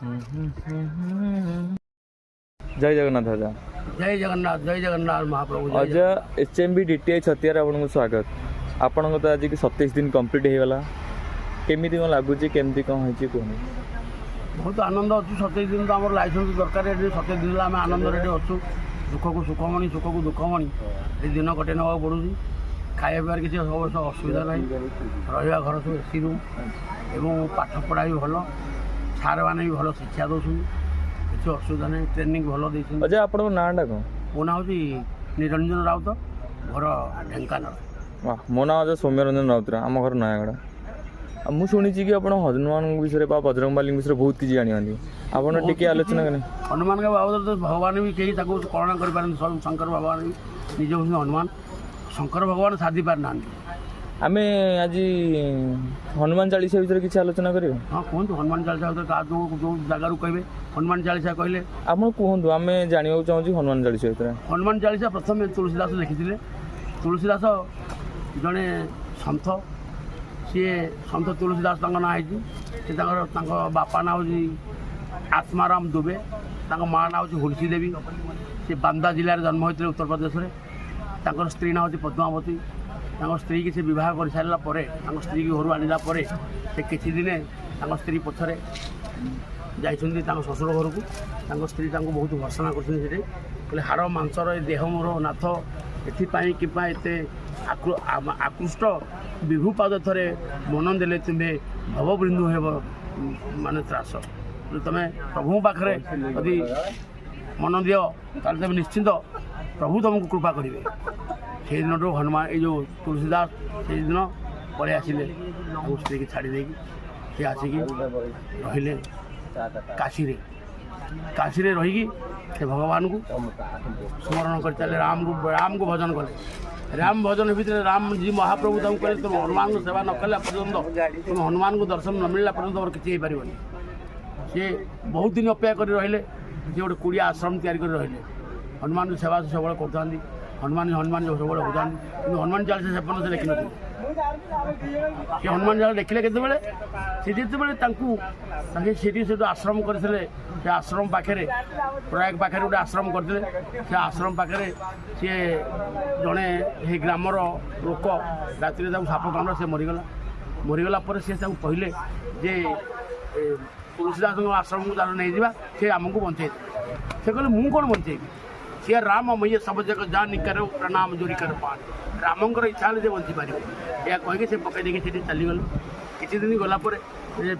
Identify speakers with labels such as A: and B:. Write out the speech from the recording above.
A: ଜୟ ଜଗନ୍ନାଥ ଅଜା।
B: ଜୟ ଜଗନ୍ନାଥ, ଜୟ ଜଗନ୍ନାଥ ମହାପ୍ରଭୁ, ଜୟ।
A: ଅଜା, HMV DTI ଛତିଆରେ ଆପଣଙ୍କୁ ସ୍ୱାଗତ। ଆପଣଙ୍କ ତ ଆଜିକି 27 ଦିନ କମ୍ପ୍ଲିଟ୍ ହେଇଗଲା। କେମିତି କ'ଣ ଲାଗୁଛି, କେମିତି କ'ଣ ହେଇଛି କୁହନ୍ତୁ।
B: ବହୁତ ଆନନ୍ଦ ଅଛୁ। 27 ଦିନ ତ ଆମର ଲାଇସେନ୍ସ ଦରକାର। ଏଠି 27 ଦିନ ହେଲା ଆମେ ଆନନ୍ଦରେ ଏଠି ଅଛୁ। ଦୁଃଖକୁ ସୁଖମଣି, ସୁଖକୁ ଦୁଃଖମଣି ଏ ଦିନ କଟେଇ ନେବାକୁ ପଡ଼ୁଛି। ଖାଇବା ପିଇବାରେ କିଛି ଅବଶ୍ୟ ଅସୁବିଧା ନାହିଁ। ରହିବା ଘର ସବୁ ଏସି ରୁମ୍ ଏବଂ ପାଠ ପଢ଼ା ବି ଭଲ। ସାର୍ମାନେ ବି ଭଲ ଶିକ୍ଷା ଦେଉଛନ୍ତି, କିଛି ଅସୁବିଧା ନାହିଁ। ଟ୍ରେନିଂ ଭଲ ଦେଇଛନ୍ତି।
A: ଅଜା, ଆପଣଙ୍କ ନାଁଟା କ'ଣ?
B: ମୋ ନାଁ ହେଉଛି ନିରଞ୍ଜନ ରାଉତ, ଘର ଢେଙ୍କାନାଳ।
A: ବାଃ, ମୋ ନାଁ ଅଜା ସୌମ୍ୟରଞ୍ଜନ ରାଉତରା, ଆମ ଘର ନୟାଗଡ଼। ଆଉ ମୁଁ ଶୁଣିଛି କି ଆପଣ ହନୁମାନଙ୍କ ବିଷୟରେ ବା ବଜରଙ୍ଗବାଲିଙ୍କ ବିଷୟରେ ବହୁତ କିଛି ଜାଣିଛନ୍ତି। ଆପଣ
B: ବହୁତ
A: ଟିକେ
B: କିଛି।
A: ଆଲୋଚନା କଲେ।
B: ହନୁମାନଙ୍କ ବାବଦରେ ତ ଭଗବାନ ବି କେହି ତାକୁ କଳନା କରିପାରନ୍ତି। ସବୁ ଶଙ୍କର ଭଗବାନ ବି ନିଜେ ହେଉଛନ୍ତି ହନୁମାନ। ଶଙ୍କର ଭଗବାନ ସାଧି ପାରିନାହାନ୍ତି।
A: ଆମେ ଆଜି ହନୁମାନ ଚାଳିଶା ବିଷୟରେ କିଛି ଆଲୋଚନା କରିବା।
B: ହଁ, କୁହନ୍ତୁ। ହନୁମାନ ଚାଳିଶା ଭିତରେ କାହା ଯେଉଁ ଯେଉଁ ଜାଗାରୁ କହିବେ, ହନୁମାନ ଚାଳିଶା କହିଲେ।
A: ଆପଣ କୁହନ୍ତୁ, ଆମେ ଜାଣିବାକୁ ଚାହୁଁଛୁ ହନୁମାନ ଚାଳିଶା ଭିତରେ।
B: ହନୁମାନ ଚାଳିଶା ପ୍ରଥମେ ତୁଳସୀ ଦାସ ଲେଖିଥିଲେ। ତୁଳସୀ ଦାସ ଜଣେ ସନ୍ଥ। ସିଏ ସନ୍ଥ ତୁଳସୀ ଦାସ ତାଙ୍କ ନାଁ ହେଇଛି। ସେ ତାଙ୍କ ବାପା ନାଁ ହେଉଛି ଆତ୍ମାରାମ ଦୁବେ, ତାଙ୍କ ମା ନାଁ ହେଉଛି ହୁଲସି ଦେବୀ। ସେ ବାନ୍ଦା ଜିଲ୍ଲାରେ ଜନ୍ମ ହୋଇଥିଲେ, ଉତ୍ତରପ୍ରଦେଶରେ। ତାଙ୍କର ସ୍ତ୍ରୀ ନାଁ ହେଉଛି ପଦ୍ମାବତୀ। ତାଙ୍କ ସ୍ତ୍ରୀକି ସେ ବିବାହ କରିସାରିଲା ପରେ, ତାଙ୍କ ସ୍ତ୍ରୀକି ଘରୁ ଆଣିଲା ପରେ, ସେ କିଛି ଦିନେ ତାଙ୍କ ସ୍ତ୍ରୀ ପଛରେ ଯାଇଛନ୍ତି ତାଙ୍କ ଶ୍ୱଶୁର ଘରକୁ। ତାଙ୍କ ସ୍ତ୍ରୀ ତାଙ୍କୁ ବହୁତ ଭର୍ତ୍ସନା କରୁଛନ୍ତି ସେଠି। କହିଲେ, ହାଡ଼ ମାଂସର ଏ ଦେହ ମୋର ନାଥ, ଏଥିପାଇଁ କିମ୍ବା ଏତେ ଆକୃଷ୍ଟ? ବିଭୁ ପାଦ ଥରେ ମନ ଦେଲେ ତୁମ୍ଭେ ଭବବୃନ୍ଧୁ ହେବ ମାନେ ତ୍ରାସ। ତମେ ପ୍ରଭୁଙ୍କ ପାଖରେ ଯଦି ମନ ଦିଅ, ତାହେଲେ ତମେ ନିଶ୍ଚିନ୍ତ ପ୍ରଭୁ ତୁମକୁ କୃପା କରିବେ। ସେଇଦିନଠୁ ହନୁମାନ, ଏଇ ଯେଉଁ ତୁଳସୀ ଦାସ, ସେଇଦିନ ପଳେଇ ଆସିଲେ। ତାଙ୍କ ସ୍ତ୍ରୀକି ଛାଡ଼ି ଦେଇକି ସେ ଆସିକି ରହିଲେ କାଶୀରେ। କାଶୀରେ ରହିକି ସେ ଭଗବାନଙ୍କୁ ସ୍ମରଣ କରି ଚାଲିଲେ, ରାମକୁ ଭଜନ କଲେ। ରାମ ଭଜନ ଭିତରେ ରାମଜୀ ମହାପ୍ରଭୁ ତାଙ୍କୁ କହିଲେ, ତୁମେ ହନୁମାନଙ୍କୁ ସେବା ନ କଲା ପର୍ଯ୍ୟନ୍ତ, ତୁମେ ହନୁମାନଙ୍କୁ ଦର୍ଶନ ନ ମିଳିଲା ପର୍ଯ୍ୟନ୍ତ ତମର କିଛି ହେଇପାରିବନି। ସିଏ ବହୁତ ଦିନ ଅପେକ୍ଷା କରି ରହିଲେ। ସିଏ ଗୋଟେ କୁଡ଼ିଆ ଆଶ୍ରମ ତିଆରି କରି ରହିଲେ। ହନୁମାନଙ୍କୁ ସେବା ସେ ସବୁବେଳେ କରୁଥାନ୍ତି। ହନୁମାନ ହନୁମାନ ସବୁବେଳେ ହେଉଥାନ୍ତି। କିନ୍ତୁ ହନୁମାନ ଚାଳିଶା ସେ ପର୍ଯ୍ୟନ୍ତ ସେ ଲେଖିନଥିଲେ। ସେ ହନୁମାନ ଚାଳିଶା ଲେଖିଲେ କେତେବେଳେ? ସେ ଯେତେବେଳେ ତାଙ୍କେ ସେଠି ସେଠୁ ଆଶ୍ରମ କରିଥିଲେ, ସେ ଆଶ୍ରମ ପାଖରେ, ପ୍ରୟାଗ ପାଖରେ ଗୋଟେ ଆଶ୍ରମ କରିଥିଲେ। ସେ ଆଶ୍ରମ ପାଖରେ ସିଏ ଜଣେ ସେଇ ଗ୍ରାମର ଲୋକ ରାତିରେ ତାଙ୍କୁ ସାପ କାମୁଡ଼ା, ସେ ମରିଗଲା। ମରିଗଲା ପରେ ସେ ତାଙ୍କୁ କହିଲେ ଯେ ତୁଳସୀ ଦାସଙ୍କ ଆଶ୍ରମକୁ ତାର ନେଇଯିବା, ସେ ଆମକୁ ବଞ୍ଚେଇ ଦେବେ। ସେ କହିଲେ, ମୁଁ କ'ଣ ବଞ୍ଚେଇବି? ସିଏ ରାମ ମయ్ୟ ସବୁ ଯାକ ଯା ନିକର ପ୍ରଣାମ ଯୋରି କର ପାଣି। ରାମଙ୍କର ଇଚ୍ଛା ହେଲେ ସେ ବଞ୍ଚିପାରିବ। ଏହା କହିକି ସେ ପକାଇ ଦେଇକି ସେଠି ଚାଲିଗଲେ। କିଛି ଦିନ ଗଲା ପରେ ସେ